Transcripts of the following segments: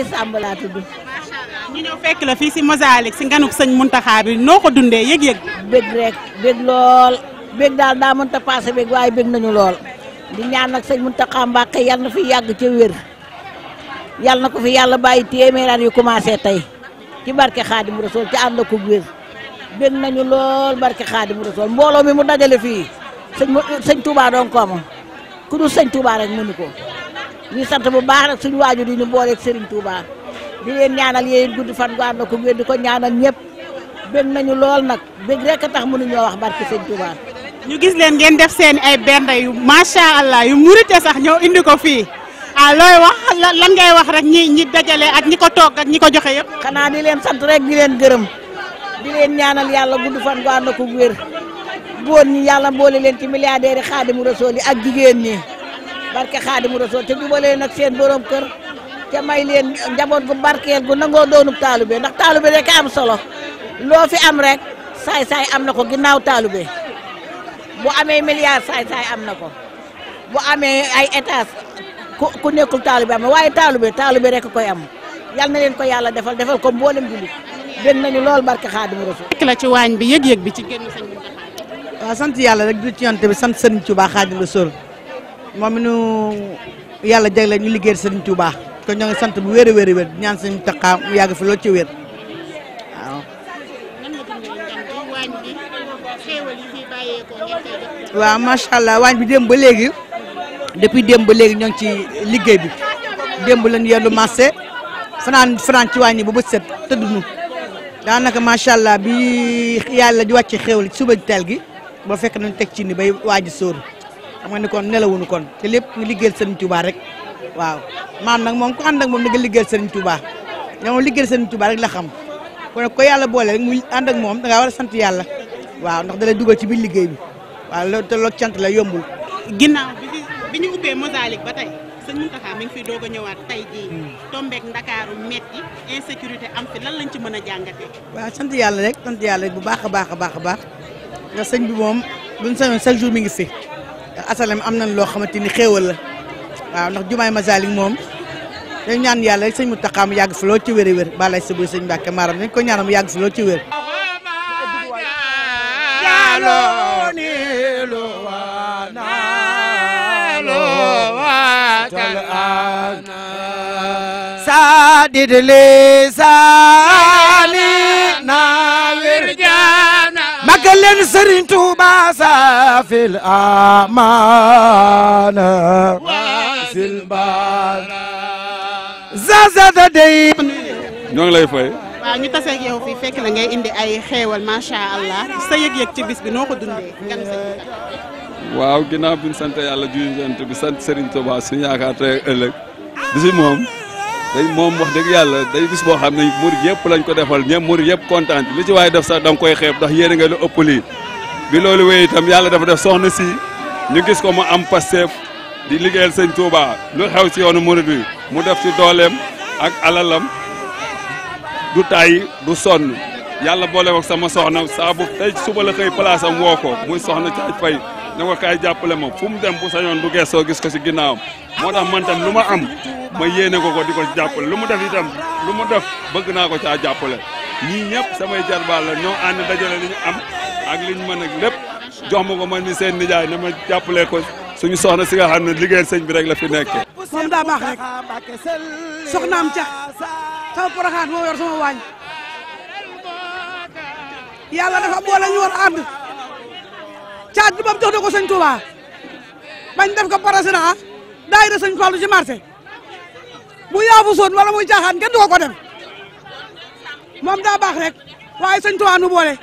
Ndeye Samb laa tudd. ñu ñëw fekk la fii si Mosalik si nganuk sëñ Mountakha bi noo ko dundee yëg-yëg. bég rek bég lool bég daal daa mënta passé bég waaye bég nañu lool di ñaan nag sëñ Mountakha Mbacké yal na fi yàgg ca wér yal na ko fi yàlla bàyyi téeméer yu commencé tey ci barke Xaadimu Rasuul ci ànd ko wér bég nañu lool barke Xaadimu Rasuul mbooloo mi mu dajale fii sëñ Touba doon ko am ku dul sëñ Touba rek mënu ko ñu sant bu baax nag suñu waajur yi ñu booleeg Serigne Touba di leen ñaanal yéen gudd fan gu ànd ko wér di ko ñaanal ñëpp bég nañu lool nag bég rek a tax mënuñoo wax barke sëñ Touba. ñu gis leen ngeen def seen ay bernde yu macha allah yu murite sax ñëw indi ko fii looy wax lan ngay wax rek ñi dajale ak ñi ko toog ak ñi ko joxe yëpp. xanaa di leen sant rek di leen gërëm di leen ñaanal yàlla gudd fan gu ànd ko wér góor ñi yàlla boole leen ci milliardaires yi Xaadimu Rasuul yi ak jigéen ñi barke Xaadimu Rasuul te jubale leen ak seen borom kër te may leen njaboot gu barkeel gu nangoo doonub taalube ndax taalube rek am solo loo fi am rek saay-saay am na ko ginnaaw taalube bu amee milliard saay-saay am na ko bu amee ay étage ku nekkul taalube am na waaye taalube rek koy am yal na leen ko yàlla defal ko mboolem jullit gën nañu lool barke Xaadimu Rasuul. fekk la ci waañ bi yëg-yëg bi ci génn sëñ Mountakha. waaw sant yàlla rek di ci yonte bi sant Serigne Touba Xaadimu Rasuul moom nu yàlla jagle ñu liggéey Serigne Touba kon ñoo ngi sant bu wér a wér a wér ñaan sëñ Mountakha mu yàgg fi loolu ci wér waaw. waaw macha allah waañ bi démb ba léegi depuis démb ba léegi ñoo ngi ci liggéey bi démb lañu yendu marché fanaan ci waañ yi ba bët set tëddunu daanaka macha allah bi yàlla di wàcce xéwal suba teel gi ba fekk nañu teg ci ni bay waaji sóor xam nga ni kon nelawuñu kon te lépp ñu liggéeyal Serigne Touba rek waaw maam nag moom ku ànd ak moom da nga liggéeyal Serigne Touba ñoom liggéeyal Serigne Touba rek la xam kon ko yàlla boole rek muy ànd ak moom da ngaa war a sant yàlla waaw ndax da lay dugal ci biir liggéey bi waaw loolu te loolu cant la yombul. ginnaaw bi ñu ubbee Mosalik ba tey sëñ Mountakha mi ngi fi doog a ñëwaat tey jii tombeek Ndakaaru metti insécurité am fi lan lañ ci mën a jàngatee. waaw sant yàlla rek bu baax a baax a baax a baax ndax sëñ bi moom buñ sañoon chaque jour mi ngi fi ndax asalem am nañ loo xamante ni xéewal la waaw ndax jumaay Mosalik moom dañ ñaan yàlla rek sëñ Mountakha mu yàgg fi loolu ci wér a wér balay sa buy sëñ Mbàkke Maram dañ ko ñaanal mu yàgg fi loolu ci wér. sadid lisani nawir jana magal leen Serigne Touba safil amana wasil bana zazada day ñoo ngi lay fay. waaw ñu tase ak yow fii fekk la ngay indi ay xeewal macha allah sa yëg-yëg ci bis bi noo ko dundee gan sa waaw ginnaaw bi ñu sant yàlla juyant bi sant Serigne Touba suñu yaakaar tey ëllëg bisi moom day moom wax dëgg yàlla day bis boo xam ne murid yëpp lañ ko defal ñëpp murid yëpp kontaan li ci waaye def sax da nga koy xeeb ndax yéene nga lu ëpp lii bi loolu wéy itam yàlla dafa def soxna si ñu gis ko mu am Pastef di liggéeyal sëñ Touba lu xew ci yoonu murid bi mu def ci dooleem ak alalam du tàyyi du sonn yàlla boole ak sama soxna saa bu tey suba la xëy place am woo ko muy soxna Caaj Fay ne ko kaay jàppale ma fu mu dem bu sañoon du geesoo gis ko si ginnaawam moo tax man tam lu ma am ma yéene ko di ko jàppale lu mu def itam lu mu def bëgg naa ko caa jàppale ñii ñëpp samay jarbaal la ñoo ànd dajale li ñu am ak li ñu mën ak lépp jox ma ko man mi seen nijaay ne ma jàppale ko suñu soxna si nga xam ne liggéeyal sëñ bi rek la fi nekkee. moom daa baax rek soxnaam ca sama poroxaan moo yor sama waañ yàlla dafa boole ñu war ànd caaj bi moom jox na ko sëñ Touba bañ def ko président daayira sëñ Fallu ci marché bu yaabu soon wala muy caaxaan kenn du ko def moom daa baax rek waaye sëñ Touba nu boole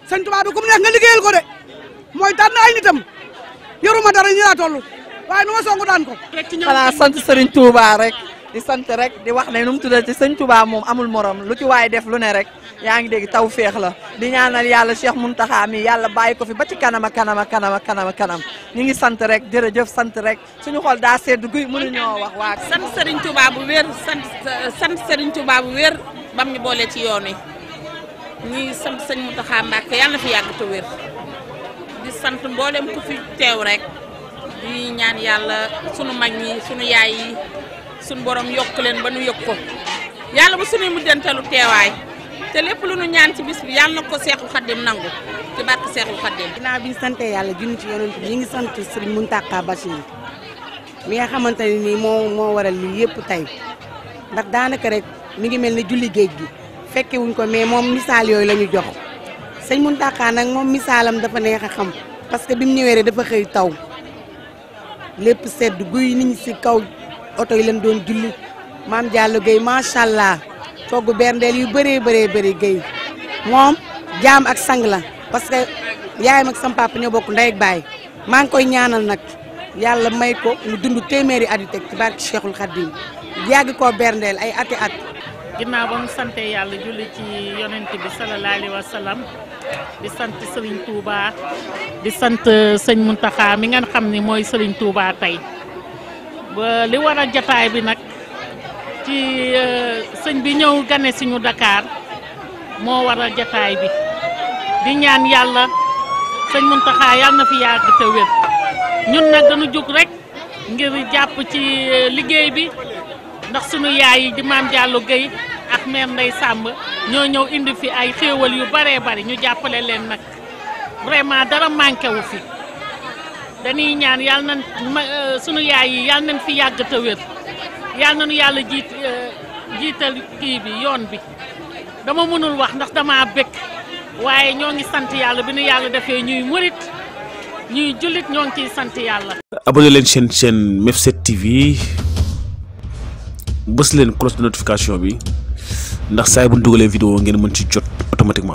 sëñ Touba du kum neex nga liggéeyal ko de mooy tànn ay nitam yoruma dara ñu laa toll waaye nu ma songu daan ko. xanaa sant Serigne Touba rek di sant rek di wax ne nu mu tuddati sëñ Touba moom amul morom lu ci waaye def lu ne rek yaa ngi dégg taw féex la di ñaanal yàlla Cheikh Mountakha mi yàlla bàyyi ko fi ba ci kanama kanam ñu ngi sant rek jërëjëf sant rek suñu xol daa sedd guy mënuñoo wax waa. sant Serigne Touba bu wér sant Serigne Touba bu wér bam ñu boole ci yoon wi ñuy sant sëñ Mountakha Mbacké yàlla na fi yàgg te wér di sant mboolem ku fi teew rek di ñaan yàlla sunu mag ñi sunu yaay yi suñu borom yokk leen ba nu yëg ko yàlla bu suñuy mujjantalu teewaay te lépp lu nu ñaan ci bis bi yàlla na ko Seexul Xaddim nangu ci barke Seexul Xaddim. ginnaaw bi ñu sante yàlla junni ci yonent bi ñu ngi sant Serigne Mountakha Bachir mi nga xamante ne nii moo waral lii yëpp tey ndax daanaka rek mi ngi mel ne julli géej gi fekke wuñ ko mais moom misaal yooyu la ñu jox sëñ Mountakha nag moom misaalam dafa neex a xam parce que bi mu ñëwee rek dafa xëy taw lépp sedd guy nit ñi si kaw oto yi leen doon julli maam Diallo Gueye macha allah togg berndeel yu bëree bëri Gueye moom jaam ak sang la parce que yaayam ak sam papa ñoo bokk ndey ak baay maa ngi koy ñaanal nag yàlla may ko mu dund téeméeri at yu teg ci barke Cheikhul Khadim yàgg koo berndeel ay ati at. ginnaaw ba mu sante yàlla julli ci yonent bi sallallahu alayhi wa sallam di sant Serigne Touba di sant sëñ Mountakha mi ngeen xam ni mooy Serigne Touba tey ba li war a jataay bi nag ci sëñ bi ñëw gane si ñu Dakar moo war a jataay bi di ñaan yàlla sëñ Mountakha yàlla na fi yàgg te wér ñun nag dañu jóg rek ngir jàpp ci liggéey bi ndax sunu yaay yi di maam Diallo Gueye ak mère Ndeye Samb ñoo ñëw indi fi ay xéewal yu baree bari ñu jàppale leen nag vraiment dara manqué wu fi dañuy ñaan yàlla na sunu yaay yi yàlla nañ fi yàgg te wér yàlla nañu yàlla jiital kii bi yoon bi dama mënul wax ndax dama bëgg waaye ñoo ngi sant yàlla bi nu yàlla defee ñuy murit ñuy jullit ñoo ngi ciy sant yàlla. abonné leen chaîne MEF7 TV bës leen cloche de notification bi ndax saa yi bu ñu dugalee vidéo ngeen mën ci jot automatiquement.